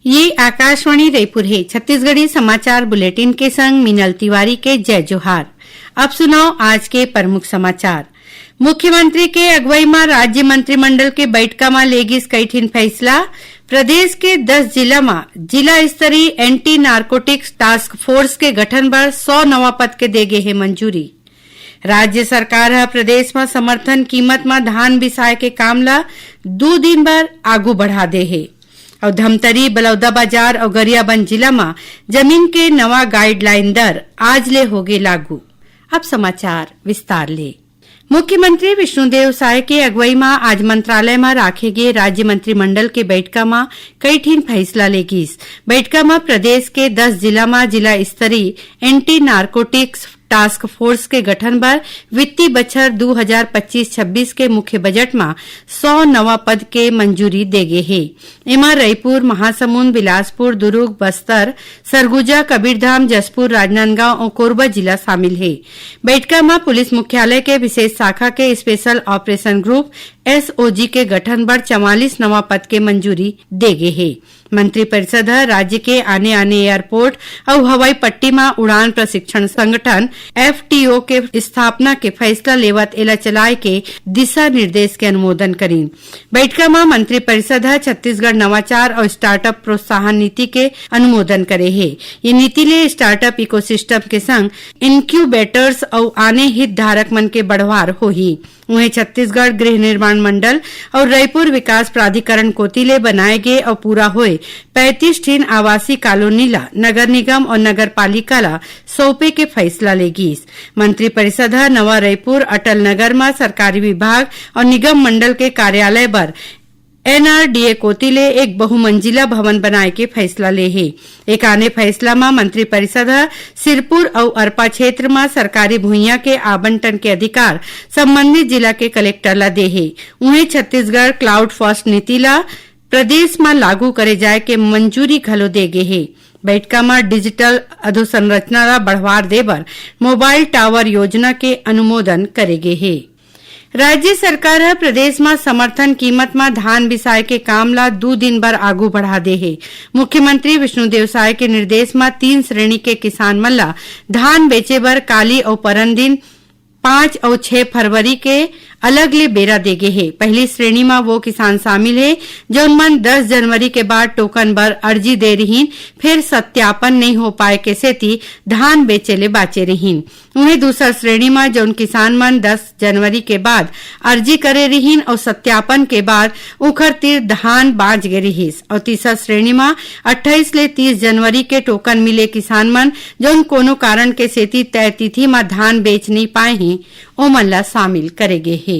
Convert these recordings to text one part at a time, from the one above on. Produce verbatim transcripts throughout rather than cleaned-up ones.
ये आकाशवाणी रायपुर हे। छत्तीसगढ़ी समाचार बुलेटिन के संग मीनल तिवारी के जय जोहार। अब सुनव आज के प्रमुख समाचार। मुख्यमंत्री के अगुवई म राज्य मंत्रिमंडल के बैठका म ले गिस कई ठिन फैसला। प्रदेश के दस जिला म जिला स्तरीय एंटी नारकोटिक्स टास्क फोर्स के गठन बर सौ नवा पद के दे गे हे मंजूरी। राज्य सरकार ह प्रदेश म समर्थन कीमत म धान बिसाए के काम ल दू दिन बर आगू बढ़ा दे हे। अउ धमतरी, बलौदाबाजार अउ गरियाबंद जिला म जमीन के नवा गाइडलाइन दर आज ले होगे लागू। अब समाचार विस्तार ले। मुख्यमंत्री विष्णुदेव साय के अगुवई म आज मंत्रालय म राखे गे राज्य मंत्रिमंडल के बैठका म कई ठिन फैसला ले गिस। बैठका म प्रदेश के दस जिला म जिला स्तरीय एंटी नारकोटिक्स टास्क फोर्स के गठन बर वित्तीय बछर दू हजार पच्चीस छब्बीस के मुख्य बजट म सौ नवा पद के मंजूरी दे गे हे। एमा रायपुर, महासमुंद, बिलासपुर, दुरूग, बस्तर, सरगुजा, कबीरधाम, जशपुर, राजनांदगांव अउ कोरबा जिला शामिल हे। बैठका म पुलिस मुख्यालय के विशेष शाखा के स्पेशल ऑपरेशन ग्रुप, एसओजी, के गठन बर चवालीस नवा पद के मंजूरी दे गे हे। मंत्रिपरिषद ह राज्य के आने-आने एयरपोर्ट अउ हवाई पट्टी म उड़ान प्रशिक्षण संगठन, एफटीओ, के स्थापना के फैसला लेवत एला चलाए के दिशा निर्देश के अनुमोदन करीन। बैठका म मंत्रिपरिषद ह छत्तीसगढ़ नवाचार अउ स्टार्टअप प्रोत्साहन नीति के अनुमोदन करे हे। ये नीति ले स्टार्टअप इकोसिस्टम के संग इनक्यूबेटर्स अउ आने हितधारक मन के बढ़वार होही। उहें, छत्तीसगढ़ गृह निर्माण मंडल अउ रायपुर विकास प्राधिकरण कोति ले बनाए गे अउ पूरा होए पैंतीस ठिन आवासीय कॉलोनी ला नगर निगम अउ नगर पालिका ला सौंपे के फैसला ले गीस। मंत्रिपरिषद ह नवा रायपुर अटल नगर म सरकारी विभाग अउ निगम मंडल के कार्यालय बर एनआरडीए कोति ले एक बहुमंजिला भवन बनाए के फैसला ले हे। एक आने फैसला म मंत्रिपरिषद ह सिरपुर अउ अरपा क्षेत्र म सरकारी भुइयां के आवंटन के अधिकार संबंधित जिला के कलेक्टर ल दे हे। उहें, छत्तीसगढ़ क्लाउड फर्स्ट नीति ल प्रदेश म लागू करे जाए के मंजूरी घलो दे गे हे। बैठका म डिजिटल अधोसंरचना ल बढ़वार दे बर मोबाइल टावर योजना के अनुमोदन करे गे हे। राज्य सरकार ह प्रदेश म समर्थन कीमत म धान बिसाए के काम ल दू दिन बर आगू बढ़ा दे हे। मुख्यमंत्री विष्णुदेव साय के निर्देश म तीन श्रेणी के किसान मन ल धान बेचे बर काली अउ परन दिन पाँच अउ छह फरवरी के अलग ले बेरा दे गे हे। पहली श्रेणी म वो किसान शामिल हे, जउन मन दस जनवरी के बाद टोकन बर अर्जी दे रिहीन, फेर सत्यापन नइ हो पाए के सेती धान बेचे ले बाचे रिहीन। उहें, दूसर श्रेणी म जउन किसान मन दस जनवरी के बाद अर्जी करे रिहीन अउ सत्यापन के बाद उंखर तीर धान बांच गे रिहीस, अउ तीसर श्रेणी म अट्ठाईस ले तीस जनवरी के टोकन मिले किसान मन, जउन कोनो कारण के सेती तय तिथि म धान बेच नइ पाए हे, ओमन ल शामिल करे गे हे।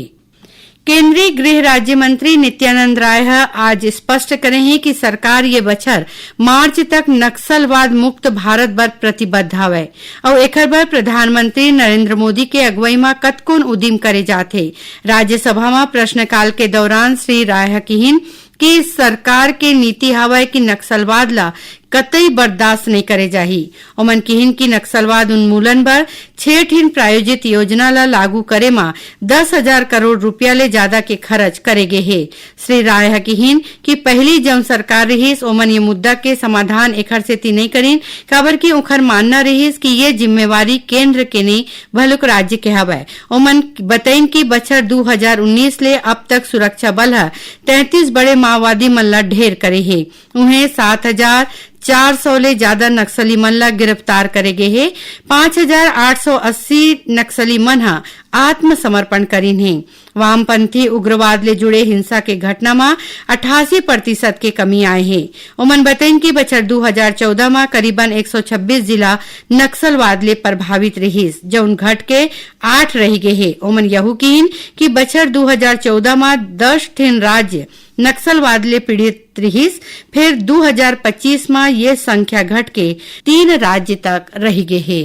केंद्रीय गृह राज्य मंत्री नित्यानंद राय ह आज स्पष्ट करे हे कि सरकार ये बछर मार्च तक नक्सलवाद मुक्त भारत बर प्रतिबद्ध हवय, अउ एखर बर प्रधानमंत्री नरेंद्र मोदी के अगुवई म कतकोन उदिम करे जात हे। राज्यसभा म प्रश्नकाल के दौरान श्री राय ह किहिन कि सरकार के नीति हवय कि नक्सलवाद ल कतई बर्दाश्त नइ करे जाही। ओमन किहिन कि नक्सलवाद उन्मूलन बर छह ठिन प्रायोजित योजना ल लागू करे म दस हजार करोड़ रुपया ले जादा के खरच करे गे हे। श्री राय ह किहिन कि पहिली जउन सरकार रिहिस, ओमन ये मुद्दा के समाधान एखर सेती नइ करिन, काबर कि उंखर मानना रिहिस कि ये जिम्मेवारी केंद्र के नइ, भलुक राज्य के हवय। ओमन बतइन कि बछर दू हजार उन्नीस ले अब तक सुरक्षा बल ह तैंतीस बड़े माओवादी मन ल ढेर करे हे। उहें, सात हजार चार सौ ले जादा नक्सली मन ल गिरफ्तार करे गे हे। पाँच हजार आठ सौ अस्सी नक्सली मन ह आत्मसमर्पण करिन हे। वामपंथी उग्रवाद ले जुड़े हिंसा के घटना म अठासी प्रतिशत के कमी आए हे। ओमन बतइन कि बछर दू हजार चौदह म करीबन एक सौ छब्बीस जिला नक्सलवाद ले प्रभावित रिहिस, जउन घट के आठ रहि गे हे। ओमन यहू किहिन कि बछर दू हजार चौदह म दस ठिन राज्य नक्सलवाद ले पीड़ित रिहिस, फेर दू हजार पच्चीस म ये संख्या घट के तीन राज्य तक रहि गे हे।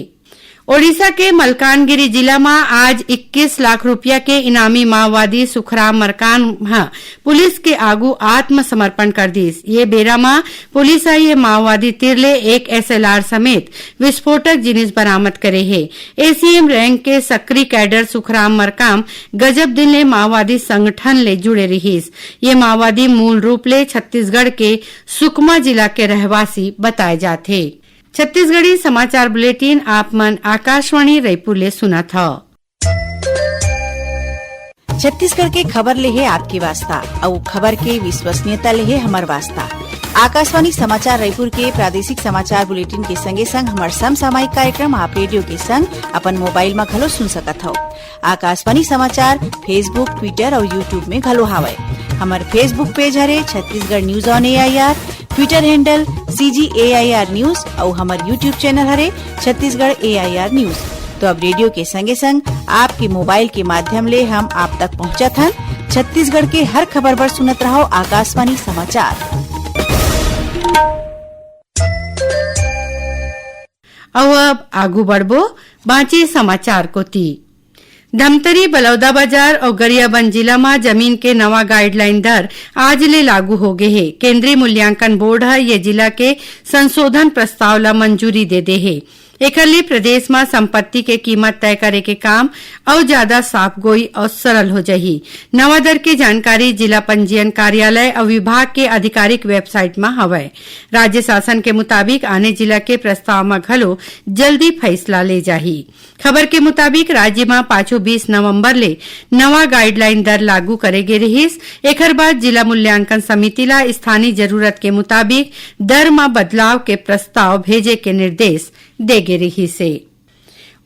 ओडिशा के मलकानगिरी जिला म आज इक्कीस लाख रुपया के इनामी माओवादी सुखराम मरकाम ह पुलिस के आगू आत्मसमर्पण कर दिस। ये बेरा म पुलिस ह ये माओवादी तीर ले एक एसएलआर समेत विस्फोटक जिनिस बरामद करे हे। एसीएम रैंक के सक्रिय कैडर सुखराम मरकाम गजब दिन ले माओवादी संगठन ले जुड़े रिहिस। ये माओवादी मूल रूप ले छत्तीसगढ़ के सुकमा जिला के रहवासी बताए जाथे। छत्तीसगढ़ी समाचार बुलेटिन आप मन आकाशवाणी रायपुर ले सुनत हव। छत्तीसगढ़ के खबर ले हे आपके वास्ता, अउ खबर के विश्वसनीयता ले हे हमर वास्ता। आकाशवाणी समाचार रायपुर के प्रादेशिक समाचार बुलेटिन के संगे संग हमर समसामयिक कार्यक्रम आप रेडियो के संग अपन मोबाइल म घलो सुन सकत हव। आकाशवाणी समाचार Facebook, Twitter अउ YouTube में घलो हावय। हमर Facebook पेज हरे Chhattisgarh news on AIR, Twitter handle CG AIR news अउ हमर YouTube चैनल हरे छत्तीसगढ़ एआईआर न्यूज। तो अब रेडियो के संगे संग आपके मोबाइल के माध्यम ले हम आप तक पहुंचत हन। छत्तीसगढ़ के हर खबर बर सुनत रहो आकाशवाणी समाचार। अउ अब आगू बढ़बो बांचे समाचार कोती। धमतरी, बलौदाबाजार अउ गरियाबंद जिला म जमीन के नवा गाइडलाइन दर आज ले लागू हो गे हे। केंद्रीय मूल्यांकन बोर्ड ह ये जिला के संशोधन प्रस्ताव ल मंजूरी दे दे हे। एखर ले प्रदेश म संपत्ति के कीमत तय करे के काम अउ जादा साफगोई अउ सरल हो जही। नवा दर के जानकारी जिला पंजीयन कार्यालय अउ विभाग के आधिकारिक वेबसाइट म हवय। राज्य शासन के मुताबिक आने जिला के प्रस्ताव म घलो जल्दी फैसला ले जाही। खबर के मुताबिक राज्य म पाछू बीस नवंबर ले नवा गाइडलाइन दर लागू करे गे रिहिस। एखर बाद जिला मूल्यांकन समिति ला स्थानीय जरूरत के मुताबिक दर म बदलाव के प्रस्ताव भेजे के निर्देश दे गे रिहिस हे।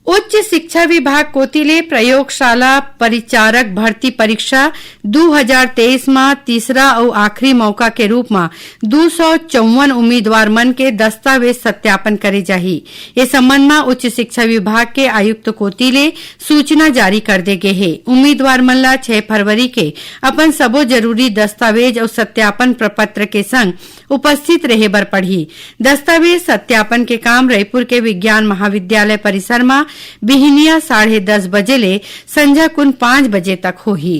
उच्च शिक्षा विभाग कोति ले प्रयोगशाला परिचारक भर्ती परीक्षा दू हजार तेईस म तीसरा अउ आखिरी मौका के रूप म दू सौ चौवन उम्मीदवार मन के दस्तावेज सत्यापन करे जाही। ए संबंध म उच्च शिक्षा विभाग के आयुक्त कोति ले सूचना जारी कर दे गे हे। उम्मीदवार मन ला छह फरवरी के अपन सबो जरूरी दस्तावेज अउ सत्यापन प्रपत्र के संग उपस्थित रहे बर पड़ही। दस्तावेज सत्यापन के काम रईपुर के विज्ञान महाविद्यालय परिसर म बिहिनिया साढ़े दस बजे ले संझा कुन पाँच बजे तक होही।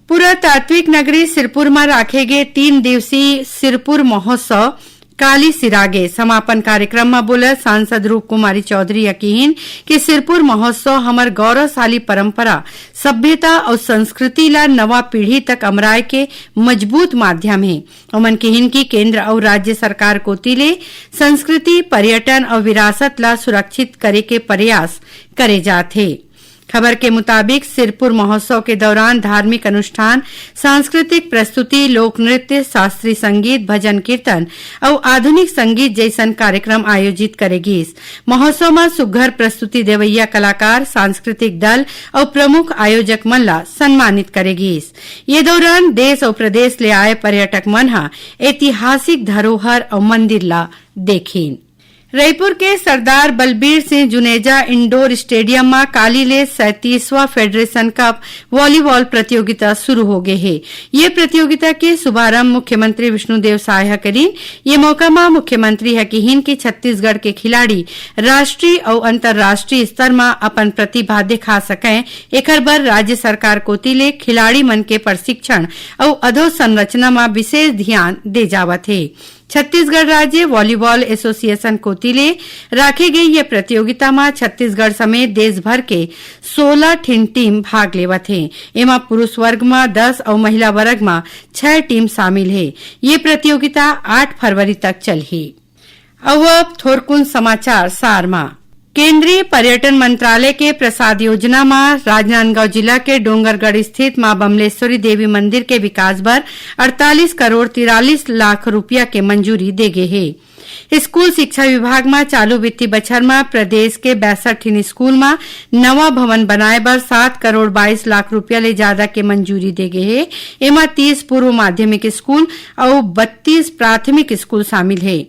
पुरातात्विक नगरी सिरपुर म राखे गे तीन दिवसीय सिरपुर महोत्सव काली सिरागे। समापन कार्यक्रम म बोलत सांसद रूप कुमारी चौधरी ह किहिन कि सिरपुर महोत्सव हमर गौरवशाली परंपरा, सभ्यता अउ संस्कृति ला नवा पीढ़ी तक अमराए के मजबूत माध्यम हे। ओमन किहिन कि केंद्र अउ राज्य सरकार कोति ले संस्कृति, पर्यटन अउ विरासत ला सुरक्षित करे के प्रयास करे जात हे। खबर के मुताबिक, सिरपुर महोत्सव के दौरान धार्मिक अनुष्ठान, सांस्कृतिक प्रस्तुति, लोक नृत्य, शास्त्रीय संगीत, भजन कीर्तन अउ आधुनिक संगीत जैसन कार्यक्रम आयोजित करे गीस। महोत्सव म सुघ्घर प्रस्तुति देवैया कलाकार, सांस्कृतिक दल अउ प्रमुख आयोजक मन ला सम्मानित करे गीस। ये दौरान देश अउ प्रदेश ले आए पर्यटक मन ह ऐतिहासिक धरोहर अउ मंदिर ला देखिन। रईपुर के सरदार बलबीर सिंह जुनेजा इंडोर स्टेडियम म काली ले सैंतीसवां फेडरेशन कप वॉलीबॉल प्रतियोगिता शुरू हो गे हे। ये प्रतियोगिता के शुभारंभ मुख्यमंत्री विष्णुदेव साय ह करिन। ये मौका म मुख्यमंत्री ह किहिन कि छत्तीसगढ़ के खिलाड़ी राष्ट्रीय अउ अंतर्राष्ट्रीय स्तर म अपन प्रतिभा दिखा सकय, एखर बर राज्य सरकार कोति ले खिलाड़ी मन के प्रशिक्षण अउ अधोसंरचना म विशेष ध्यान दे जावत हे। छत्तीसगढ़ राज्य वॉलीबॉल एसोसिएशन कोति ले राखे गई ये प्रतियोगिता म छत्तीसगढ़ समेत देश भर के सोलह ठिन टीम भाग लेवत हे। एमा पुरुष वर्ग म दस अउ महिला वर्ग म छह टीम शामिल हे। ये प्रतियोगिता आठ फरवरी तक चलही। अउ अब थोरकुन समाचार सार म। केंद्रीय पर्यटन मंत्रालय के प्रसाद योजना म राजनांदगांव जिला के डोंगरगढ़ स्थित मां बमलेश्वरी देवी मंदिर के विकास बर अड़तालीस करोड़ तिरालीस लाख रुपया के मंजूरी दे गे हे। स्कूल शिक्षा विभाग म चालू वित्तीय बछर म प्रदेश के बैसठ ठिन स्कूल म नवा भवन बनाए बर सात करोड़ बाईस लाख रुपया ले जादा के मंजूरी दे गे हे। एमा तीस पूर्व माध्यमिक स्कूल अउ बत्तीस प्राथमिक स्कूल शामिल हे।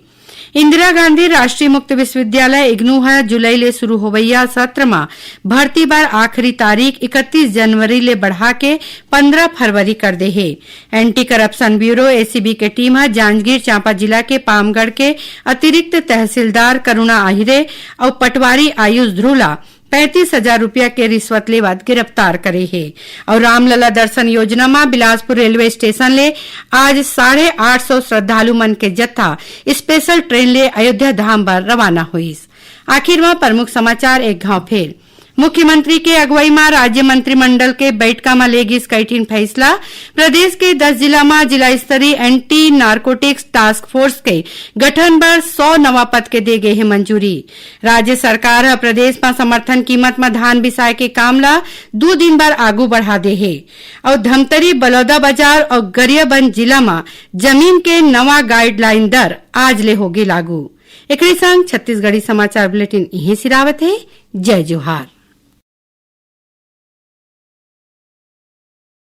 इंदिरा गांधी राष्ट्रीय मुक्त विश्वविद्यालय इग्नू ह जुलाई ले शुरू होवइया सत्र म भर्ती बर आखिरी तारीख इकतीस जनवरी ले बढ़ा के पंद्रह फरवरी कर दे हे। एंटी करप्शन ब्यूरो, एसीबी, के टीम ह जांजगीर चांपा जिला के पामगढ़ के अतिरिक्त तहसीलदार करुणा आहिरे अउ पटवारी आयुष ध्रुव ला पैंतीस हजार रुपया के रिश्वत लेवत गिरफ्तार करे हे। अउ रामलला दर्शन योजना म बिलासपुर रेलवे स्टेशन ले आज साढ़े आठ सौ श्रद्धालु मन के जत्था स्पेशल ट्रेन ले अयोध्या धाम बर रवाना होइस। आखिर म प्रमुख समाचार एक घाव फेर। मुख्यमंत्री के अगुवई म राज्य मंत्रिमंडल के बैठका म ले गिस कई ठिन फैसला। प्रदेश के दस जिला म जिला स्तरीय एंटी नारकोटिक्स टास्क फोर्स के गठन बर सौ नवा पद के दे गे हे मंजूरी। राज्य सरकार ह प्रदेश म समर्थन कीमत म धान बिसाए के काम ल दू दिन बर आगू बढ़ा दे हे। अउ धमतरी, बलौदाबाजार अउ गरियाबंद जिला म जमीन के नवा गाइडलाइन दर आज ले होगे लागू। एकरे संग छत्तीसगढ़ी समाचार बुलेटिन इहें सिरावत हे। जय जोहार।